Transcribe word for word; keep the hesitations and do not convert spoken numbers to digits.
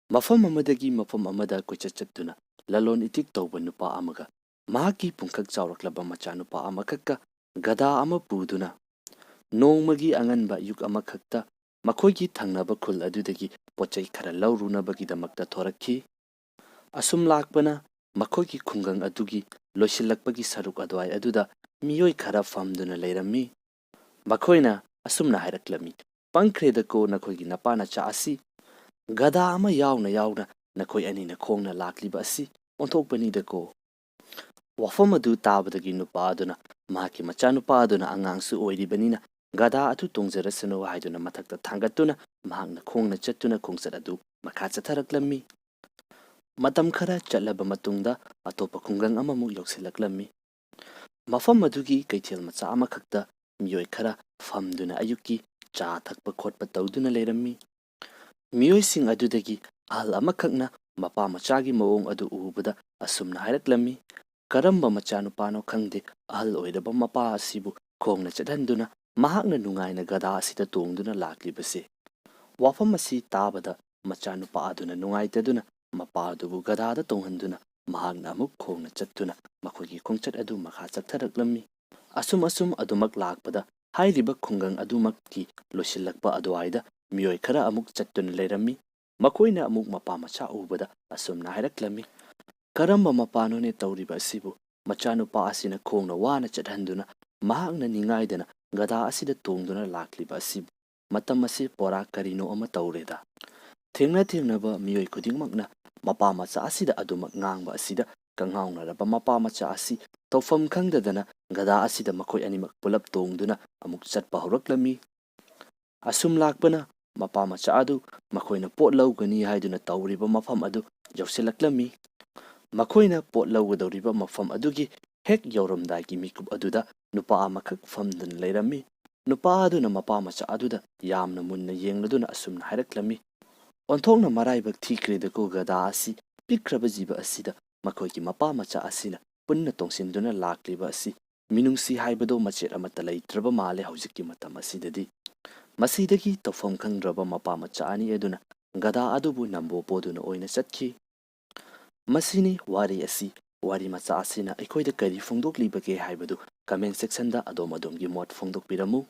ꯃꯐꯝ ꯑꯃꯗꯒꯤ ꯃꯐꯝ ꯑꯃꯗ ꯀꯣꯏꯆꯠ ꯆꯠꯇꯨꯅ ꯂꯂꯣꯟ ꯏꯇꯤꯛ ꯇꯧꯕ ꯅꯨꯄꯥ ꯑꯃꯒ ꯃꯍꯥꯛꯀꯤ ꯄꯨꯡꯈꯛ ꯆꯥꯎꯔꯛꯂꯕ ꯃꯆꯥꯅꯨꯄꯥ ꯑꯃꯈꯛꯀ ꯒꯙꯥ ꯑꯃ ꯄꯨꯗꯨꯅ ꯅꯣꯡꯃꯒꯤ ꯑꯉꯟꯕ ꯑꯌꯨꯛ ꯑꯃꯈꯛꯇ ꯃꯈꯣꯏꯒꯤ ꯊꯪꯅꯕ ꯈꯨꯜ ꯑꯗꯨꯗꯒꯤ ꯄꯣꯠ ꯆꯩ ꯈꯔ ꯂꯧꯔꯨꯅꯕꯒꯤꯗꯃꯛꯇ ꯊꯣꯔꯛꯈꯤ꯫ ꯑꯁꯨꯝ ꯂꯥꯛꯄꯅ ꯃꯈꯣꯏꯒꯤ ꯈꯨꯡꯒꯪ ꯑꯗꯨꯒꯤ ꯂꯣꯏꯁꯤꯜꯂꯛꯄꯒꯤ ꯁꯔꯨꯛ ꯑꯗꯨꯋꯥꯏ ꯑꯗꯨꯗ ꯃꯤꯑꯣꯏ ꯈꯔ ꯐꯝꯗꯨꯅ ꯂꯩꯔꯝꯃꯤ꯫ ꯃꯈꯣꯏꯅ ꯑꯁꯨꯝꯅ ꯍꯥꯏꯔꯛꯂꯝꯃꯤ, "ꯄꯪꯈ꯭ꯔꯦꯗꯀꯣ ꯅꯈꯣꯏꯒꯤ ꯅꯄꯥ ꯅꯆꯥ ꯑꯁꯤ! ꯒꯙꯥ ꯑꯃ ꯌꯥꯎꯅ ꯌꯥꯎꯅ ꯅꯈꯣꯏ ꯑꯅꯤꯅ ꯈꯣꯡꯅ ꯂꯥꯛꯂꯤꯕ ꯑꯁꯤ ꯑꯣꯟꯊꯣꯛꯄꯅꯤꯗꯀꯣ!" ꯋꯥꯐꯝ ꯑꯗꯨ ꯇꯥꯕꯗꯒꯤ ꯅꯨꯄꯥ ꯑꯗꯨꯅ ꯃꯍꯥꯛꯀꯤ ꯃꯆꯥꯅꯨꯄꯥ ꯑꯗꯨꯅ ꯑꯉꯥꯡꯁꯨ ꯑꯣꯏꯔꯤꯕꯅꯤꯅ ꯒꯙꯥ ꯑꯗꯨ ꯇꯣꯡꯖꯔꯁꯅꯨ ꯍꯥꯏꯗꯨꯅ ꯃꯊꯛꯇ ꯊꯥꯡꯒꯠꯇꯨꯅ ꯃꯍꯥꯛꯅ ꯈꯣꯡꯅ ꯆꯠꯇꯨꯅ ꯈꯣꯡꯆꯠ ꯑꯗꯨ ꯃꯈꯥ ꯆꯠꯊꯔꯛꯂꯝꯃꯤ꯫ ꯃꯇꯝ ꯈꯔ ꯆꯠꯂꯕ ꯃꯇꯨꯡꯗ ꯑꯇꯣꯞꯄ ꯈꯨꯡꯒꯪ ꯑꯃꯃꯨꯛ ꯌꯧꯁꯤꯜꯂꯛꯂꯝꯃꯤ꯫ ꯃꯐꯝ ꯑꯗꯨꯒꯤ ꯀꯩꯊꯦꯜ ꯃꯆꯥ ꯑꯃꯈꯛꯇ ꯃꯤꯑꯣꯏ ꯈꯔ ꯐꯝꯗꯨꯅ ꯑꯌꯨꯛꯀꯤ ꯆꯥ ꯊꯛꯄ ꯈꯣꯠꯄ ꯇꯧꯗꯨꯅ ꯂꯩꯔꯝꯃꯤ꯫ ꯃꯤꯑꯣꯏꯁꯤꯡ ꯑꯗꯨꯗꯒꯤ ꯑꯍꯜ ꯑꯃꯈꯛꯅ ꯃꯄꯥ ꯃꯆꯥꯒꯤ ꯃꯑꯣꯡ ꯑꯗꯨ ꯎꯕꯗ ꯑꯁꯨꯝꯅ ꯍꯥꯏꯔꯛꯂꯝꯃꯤ, "ꯀꯔꯝꯕ ꯃꯆꯥꯅꯨꯄꯥꯅꯣ ꯈꯪꯗꯦ, ꯑꯍꯜ ꯑꯣꯏꯔꯕ ꯃꯄꯥ ꯑꯁꯤꯕꯨ ꯈꯣꯡꯅ ꯆꯠꯍꯟꯗꯨꯅ ꯃꯍꯥꯛꯅ ꯅꯨꯡꯉꯥꯏꯅ ꯒꯙꯥ ꯑꯁꯤꯗ ꯇꯣꯡꯗꯨꯅ ꯂꯥꯛꯂꯤꯕꯁꯦ?" ꯋꯥꯐꯝ ꯑꯁꯤ ꯇꯥꯕꯗ ꯃꯆꯥꯅꯨꯄꯥ ꯑꯗꯨꯅ ꯅꯨꯡꯉꯥꯏꯇꯗꯨꯅ ꯃꯄꯥ ꯑꯗꯨꯕꯨ ꯒꯙꯥꯗ ꯇꯣꯡꯍꯟꯗꯨꯅ ꯃꯍꯥꯛꯅ ꯑꯃꯨꯛ ꯈꯣꯡꯅ ꯆꯠꯇꯨꯅ ꯃꯈꯣꯏꯒꯤ ꯈꯣꯡꯆꯠ ꯑꯗꯨ ꯃꯈꯥ ꯆꯠꯊꯔꯛꯂꯝꯃꯤ꯫ ꯑꯁꯨꯝ ꯑꯁꯨꯝ ꯑꯗꯨꯃꯛ ꯂꯥꯛꯄꯗ ꯍꯥꯏꯔꯤꯕ ꯈꯨꯡꯒꯪ ꯑꯗꯨꯃꯛꯀꯤ ꯂꯣꯏꯁꯤꯜꯂꯛꯄ ꯑꯗꯨꯋꯥꯏꯗ ꯃꯤꯑꯣꯏ ꯈꯔ ꯑꯃꯨꯛ ꯆꯠꯇꯨꯅ ꯂꯩꯔꯝꯃꯤ꯫ ꯃꯈꯣꯏꯅ ꯑꯃꯨꯛ ꯃꯄꯥ ꯃꯆꯥ ꯎꯕꯗ ꯑꯁꯨꯝꯅ ꯍꯥꯏꯔꯛꯂꯝꯃꯤ, "ꯀꯔꯝꯕ ꯃꯄꯥꯅꯣꯅꯦ ꯇꯧꯔꯤꯕ ꯑꯁꯤꯕꯨ? ꯃꯆꯥꯅꯨꯄꯥ ꯑꯁꯤꯅ ꯈꯣꯡꯅ ꯋꯥꯅ ꯆꯠꯍꯟꯗꯨꯅ ꯃꯍꯥꯛꯅ ꯅꯤꯡꯉꯥꯏꯗꯅ ꯒꯙꯥ ꯑꯁꯤꯗ ꯇꯣꯡꯗꯨꯅ ꯂꯥꯛꯂꯤꯕ ꯑꯁꯤꯕꯨ? ꯃꯇꯝ ꯑꯁꯤ ꯄꯨꯔꯥ ꯀꯔꯤꯅꯣ ꯑꯃ ꯇꯧꯔꯦꯗ!" ꯊꯦꯡꯅ ꯊꯦꯡꯅꯕ ꯃꯤꯑꯣꯏ ꯈꯨꯗꯤꯡꯃꯛꯅ ꯃꯄꯥ ꯃꯆꯥ ꯑꯁꯤꯗ ꯑꯗꯨꯃꯛ ꯉꯥꯡꯕ ꯑꯁꯤꯗ ꯀꯉꯥꯎꯅꯔꯕ ꯃꯄꯥ ꯃꯆꯥ ꯑꯁꯤ ꯇꯧꯐꯝ ꯈꯪꯗꯗꯅ ꯒꯙꯥ ꯑꯁꯤꯗ ꯃꯈꯣꯏ ꯑꯅꯤꯃꯛ ꯄꯨꯂꯞ ꯇꯣꯡꯗꯨꯅ ꯑꯃꯨꯛ ꯆꯠꯄ ꯍꯧꯔꯛꯂꯝꯃꯤ꯫ ꯑꯁꯨꯝ ꯂꯥꯛꯄꯅ ꯃꯄꯥ ꯃꯆꯥ ꯑꯗꯨ ꯃꯈꯣꯏꯅ ꯄꯣꯠ ꯂꯧꯒꯅꯤ ꯍꯥꯏꯗꯨꯅ ꯇꯧꯔꯤꯕ ꯃꯐꯝ ꯑꯗꯨ ꯌꯧꯁꯤꯜꯂꯛꯂꯝꯃꯤ꯫ ꯃꯈꯣꯏꯅ ꯄꯣꯠ ꯂꯧꯒꯗꯧꯔꯤꯕ ꯃꯐꯝ ꯑꯗꯨꯒꯤ ꯍꯦꯛ ꯌꯧꯔꯝꯗꯥꯏꯒꯤ ꯃꯤꯀꯨꯞ ꯑꯗꯨꯗ ꯅꯨꯄꯥ ꯑꯃꯈꯛ ꯐꯝꯗꯨꯅ ꯂꯩꯔꯝꯃꯤ꯫ ꯅꯨꯄꯥ ꯑꯗꯨꯅ ꯃꯄꯥ ꯃꯆꯥ ꯑꯗꯨꯗ ꯌꯥꯝꯅ ꯃꯨꯟꯅ ꯌꯦꯡꯂꯗꯨꯅ ꯑꯁꯨꯝꯅ ꯍꯥꯏꯔꯛꯂꯝꯃꯤ, "ꯑꯣꯟꯊꯣꯛꯅ ꯃꯔꯥꯏꯕꯛ ꯊꯤꯈ꯭ꯔꯦꯗꯀꯣ ꯒꯙꯥ ꯑꯁꯤ! ꯄꯤꯛꯈ꯭ꯔꯕ ꯖꯤꯕ ꯑꯁꯤꯗ ꯃꯈꯣꯏꯒꯤ ꯃꯄꯥ ꯃꯆꯥ ꯑꯁꯤꯅ ꯄꯨꯟꯅ ꯇꯣꯡꯁꯤꯟꯗꯨꯅ ꯂꯥꯛꯂꯤꯕ ꯑꯁꯤ ꯃꯤꯅꯨꯡꯁꯤ ꯍꯥꯏꯕꯗꯣ ꯃꯆꯦꯠ ꯑꯃꯠꯇ ꯂꯩꯇ꯭ꯔꯕ ꯃꯥꯜꯂꯦ ꯍꯧꯖꯤꯛꯀꯤ ꯃꯇꯝ ꯑꯁꯤꯗꯗꯤ꯫" ꯃꯁꯤꯗꯒꯤ ꯇꯧꯐꯝ ꯈꯪꯗ꯭ꯔꯕ ꯃꯄꯥ ꯃꯆꯥ ꯑꯅꯤ ꯑꯗꯨꯅ ꯒꯙꯥ ꯑꯗꯨꯕꯨ ꯅꯝꯕꯣ ꯄꯣꯗꯨꯅ ꯑꯣꯏꯅ ꯆꯠꯈꯤ꯫ ꯃꯁꯤꯅꯤ ꯋꯥꯔꯤ ꯑꯁꯤ꯫ ꯋꯥꯔꯤ ꯃꯆꯥ ꯑꯁꯤꯅ ꯑꯩꯈꯣꯏꯗ ꯀꯔꯤ ꯐꯣꯡꯗꯣꯛꯂꯤꯕꯒꯦ ꯍꯥꯏꯕꯗꯨ comment sectionꯗ ꯑꯗꯣꯝ ꯑꯗꯣꯝꯒꯤ ꯃꯣꯠ ꯐꯣꯡꯗꯣꯛꯄꯤꯔꯝꯃꯨ꯫